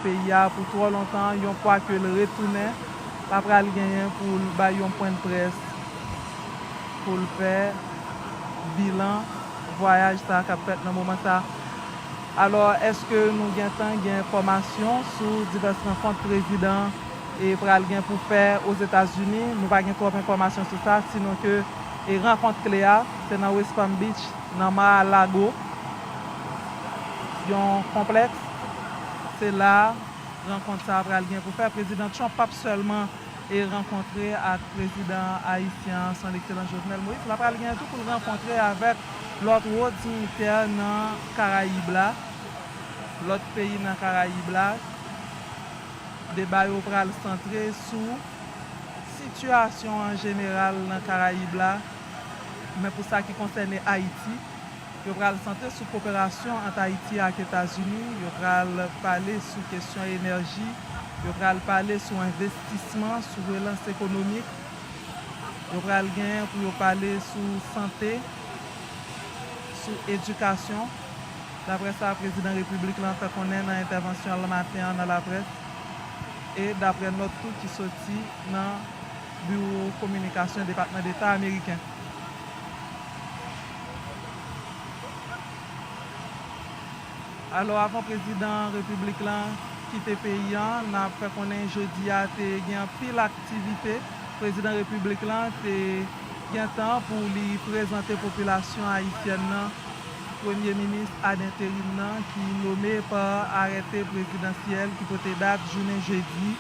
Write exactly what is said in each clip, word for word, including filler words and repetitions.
peyi a pou twò lontan, yon fwa ke l retounen, l ap pral genyen pou l bay yon pwennprès pou l fè bilan vwayaj sa a k ap fèt nan moman sa a. Alò, èske nou gentan gen enfòmasyon sou divès rankont prezidan e pral gen pou fè Ozetazini? Nou pa gen twòp enfòmasyon sou sa, sinon ke e rankont kle a, se nan West Palm Beach, nan Mar-a-Lago, yon konplèks. Se la rankont sa a pral gen pou fè. Prezidan Trump p ap sèlman e rankontre ak prezidan ayisyen an, Son Ekselans Jovenel Moïse, l ap pral gen tou pou l rankontre avèk lòt wo dinyitè nan Karayib la, lòt peyi nan Karayib la. Deba yo pral santre sou sitiyasyon an jeneral nan Karayib la, men pou sa ki konsène Ayiti, yo pral santre sou koperasyon ant Ayiti ak Etazini, yo pral pale sou kesyon enèji, yo pral pale sou envestisman, sou relans ekonomik, yo pral genyen pou yo pale sou sante, sou edikasyon, daprè sa prezidan repiblik lan fè konnen nan entèvansyon l maten an nan laprès, e daprè nòt tou ki soti nan biwo kominikasyon Depatman Deta ameriken. Alò, avan prezidan repiblik lan kite peyi an, n ap fè konnen jodi a te gen anpil aktivite. Prezidan repiblik lan te gentan pou li prezante popilasyon ayisyèn nan premye minis adenterim nan ki nome pa arete prezidansyèl ki pote dat jounen jedi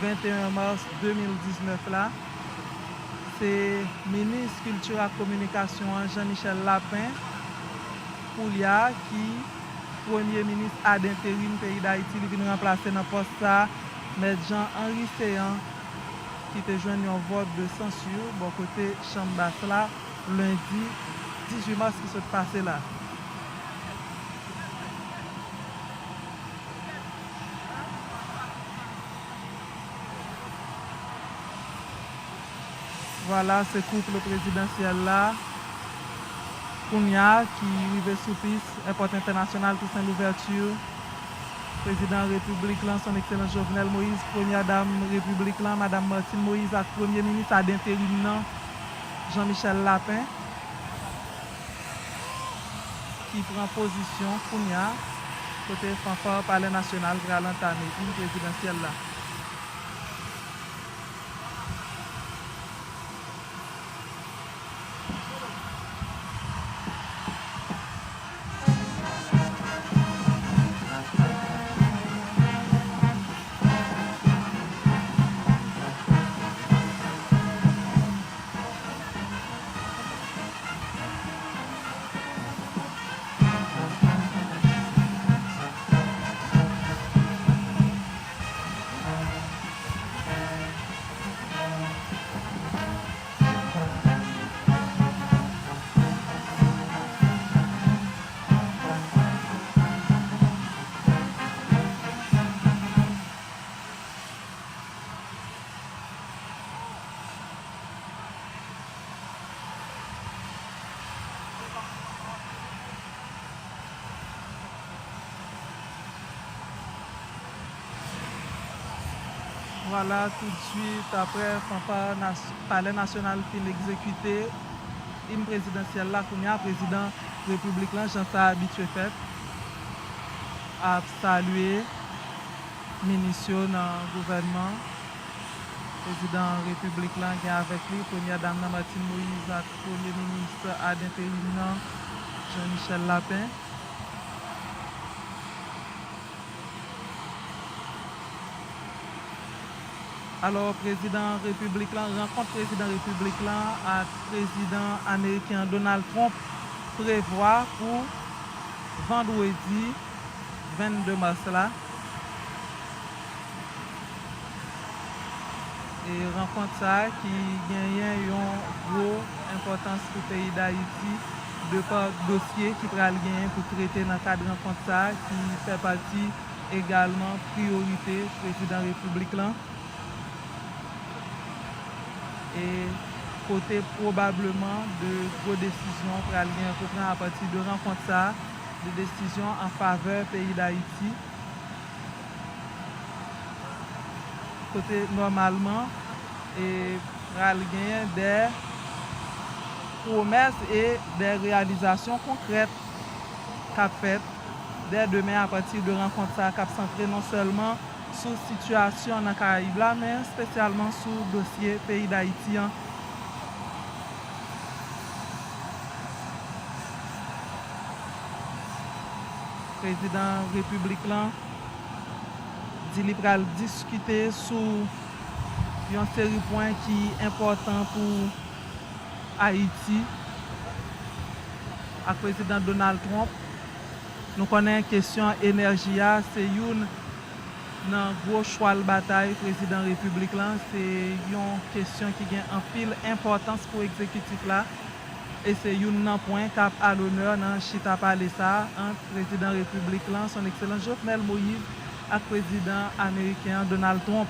venteyen mas de mil diznèf la. Se minis kilti ak kominikasyon an, Jean Michel Lapin, koulye a ki premye minis adenterim peyi Dayiti, li vin ranplase nan pòs sa a Mèt Jean Henry Céant, ki te jwenn yon vòt de sansir bò kote chanm bas la lendi dizuit mas ki sot pase la. Vwala, se koup prezidansyèl la kounye a ki rive sou pis èpòt entènasyonal Toussaint Louverture. Prezidan repiblik lan, Son Ekselans Jovenel Moïse, premyè dam repiblik lan, Madam Martine Moïse, ak premye minis adenterim nan, Jean Michel Lapin, ki pran pozisyon kounye a, kote fanfan palè nasyonal pral antame im prezidansyèl la. Vwala, toutswit aprè fanfa nas-, Palè Nasyonal fin egzekite im prezidansyèl la, kounye a prezidan repiblik lan, jan sa abitye fèt, ap salye minis yo nan gouvènman. Prezidan repiblik lan gen avèk li premyè dam nan, Martine Moïse, ak premye minis adenterim nan, Jean Michel Lapin. Alò, prezidan repiblik lan, rankont prezidan repiblik lan ak prezidan ameriken an, Donald Trump, prevwa pou vandredi vennde mas la. E rankont sa a ki genyen yon gwo enpòtans pou peyi Dayiti, de pa dosye ki pral genyen pou trete nan kad rankont sa a, ki fè pati egalman priyorite prezidan repiblik lan. E kote pwobableman de gwo desizyon pral gen pou pran apati de rankont sa a, de desizyon an favè peyi Dayiti. kote nòmalman e pral genyen de pwomès e de reyalizasyon konkrèt k ap fèt dè demen apati de rankont sa a k ap santre non sèlman sou sitiyasyon nan Karayib la, men espesyalman sou dosye peyi Dayiti an. Prezidan repiblik lan di li pral diskite sou yon seri pwen ki enpòtan pou Ayiti ak Prezidan Donald Trump. Nou konnen kesyon enèji a se youn nan gwo chwal batay prezidan repiblik lan. Se yon kesyon ki gen anpil enpòtans pou egzekitif la. E se youn nan pwen k ap alonè nan chita pale sa a ant prezidan repiblik lan, Son Ekselans Jovenel Moïse, ak prezidan ameriken an, Donald Trump.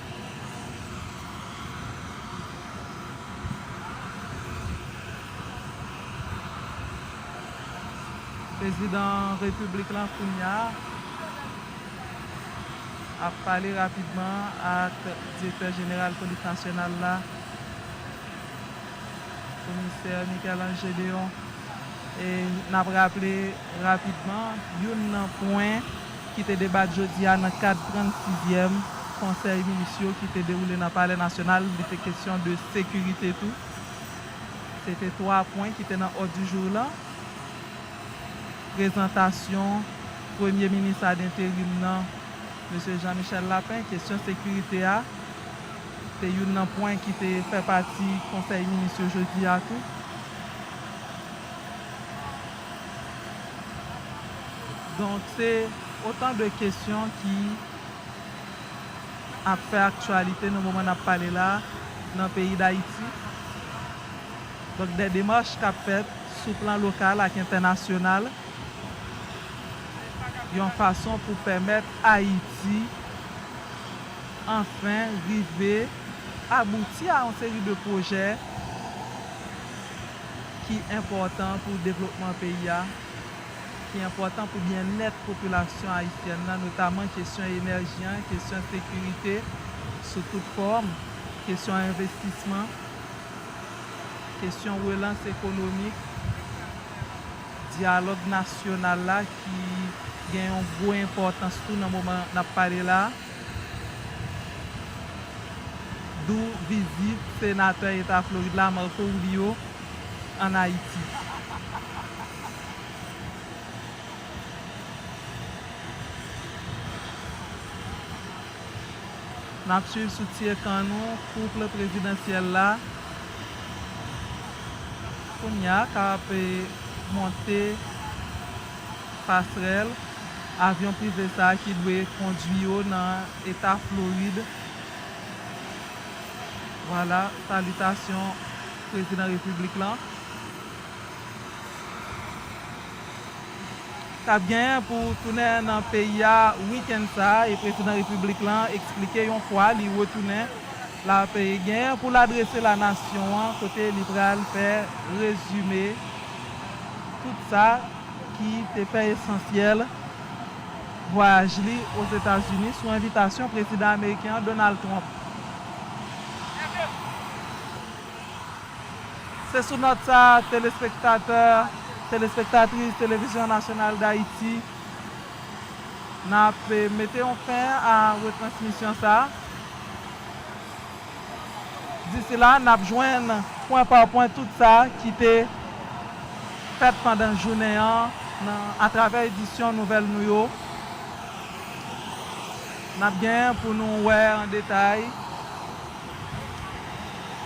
Prezidan repiblik lan kounye a ap pale rapidman ak direktè jeneral polis nasyonal la, komisè Michel-Ange Gédéon. E n ap raple rapidman, youn nan pwen ki te debat jodi a nan kad trannsizyèm konsèy minis yo ki te dewoule nan palè nasyonal, li te kesyon de sekirite tou. Se te twa pwen ki te nan òd di jou lan. Prezantasyon premye minis ad enterim nan, mesye Jean Michel Lapin, kesyon sekirite a, te youn nan pwen ki te fè pati konsèy minis yo jodi a tou. Donk, se otan de kesyon ki ap fè aktyalite nan moman n ap pale la nan peyi Dayiti. Donk, de demach k ap fèt sou plan lokal ak entènasyonal, yon fason pou pèmèt Ayiti anfen rive abouti a yon seri de pwojè ki enpòtan pou devlopman peyi a, ki enpòtan pou byennèt popilasyon ayisyèn nan, notaman kesyon enèji an, kesyon sekirite sou tout fòm, kesyon envestisman, kesyon relans ekonomik, dyalòg nasyonal la ki gen yon gwo enpòtans tou nan moman n ap pale la. Dou vizit senatè eta Florid la, Marco Rubio, ann Ayiti. N ap swiv sou ti ekran nou koup prezidansyèl la kounye a k ap monte pasrèl avyon prive sa a ki dwe kondwi yo nan eta Florid. Vwala, salitasyon prezidan repiblik lan. T ap genyen pou tounen nan peyi a wikenn sa a, e prezidan repiblik lan eksplike yon fwa li retounen, l ap genyen pou l adrese lanasyon an, kote li pral fè rezime tout sa ki te fè esansyèl vwayaj li Ozetazini sou envitasyon prezidan ameriken an, Donald Trump. Se sou nòt sa a, telespektatè, telespektatris Televizyon Nasyonal d Ayiti, n ap mete yon fen a retransmisyon sa a. Disi la, n ap jwenn pwen pa pwen tout sa ki te fèt pandan jounen an nan, atravè edisyon nouvèl nou yo. N ap genyen pou nou wè an detay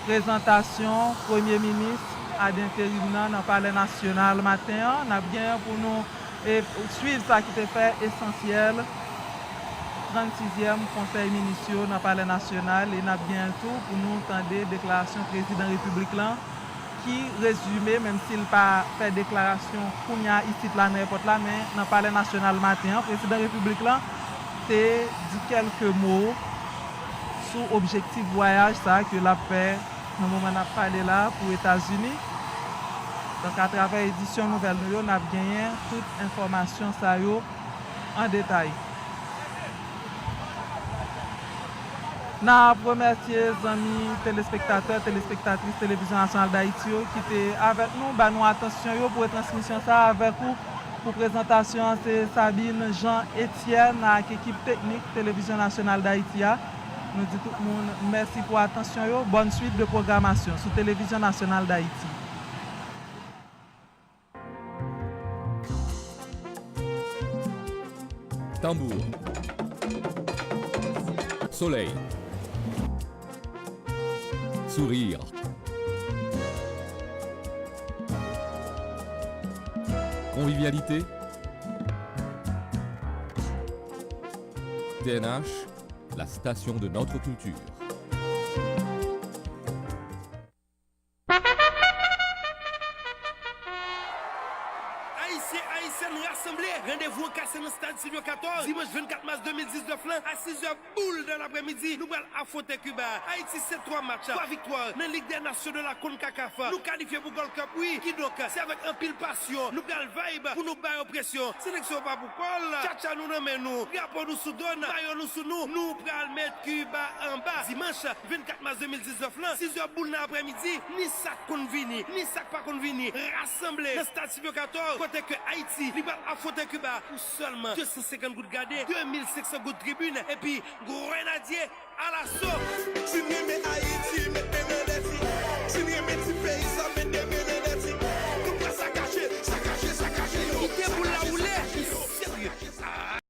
prezantasyon premye minis ad enterim nan nan Palè Nasyonal maten an. N ap genyen pou nou e swiv sa ki te fè esansyèl trannsizyèm konsèy minis yo nan Palè Nasyonal, e n ap genyen tou pou nou tande deklarasyon prezidan repiblik lan ki rezime, menm si l pa fè deklarasyon kounye a isit la nan èpòt la, men nan Palè Nasyonal maten an, prezidan repiblik lan te di kèlke mo sou objektif vwayaj sa a ke l ap fè nan moman n ap pale la pou Etazini. Donk, atravè edisyon nouvèl nou yo, n ap genyen tout enfòmasyon sa yo an detay. N ap remèsye zanmi telespektatè, telespektatris Televizyon Nasyonal Dayiti yo ki te avèk nou, ba nou atansyon yo pou retransmisyon sa a avèk ou. Pou prezantasyon an, se Sabine Jean Etienne ak ekip teknik Televizyon Nasyonal Dayiti a. Nou di tout moun mèsi pou atansyon yo. Bonne suite de programmation sou Televizyon Nasyonal Dayiti. Tambour. Soleil. Sourire. Convivialité. T N H, la station de notre culture. Ayisyen, Ayisyèn, rasanble! Randevou an kase nan stad Silvio katòz, dimanch vennkat mas de mil diznèf lan, a sis zè boul nan laprèmidi, nou pral afwonte Kiba. Ayiti, se twa match, twa viktwa nan Ligue des Nations de la CONCACAF. Nou kalifye pou Gold Cup, wi. Kidonk, se avèk anpil pasyon nou pral vibe pou nou ba yo presyon. Seleksyon pa pou kò l, tchatcha nou nan men nou, drapo nou sou do n, mayo nou sou nou, nou pral met Kiba anba. Dimanch vennkat mas de mil diznèf lan, sis zè boul nan aprèmidi, ni sa k konn vini, ni sa k pa konn vini, rasanble nan stad Silvio katòz, kote ke Ayiti, li pral afwonte Kiba pou sèlman de san senkant goud gade, de mil senk san goud tribin, epi Grenadye alaso! Si n renmen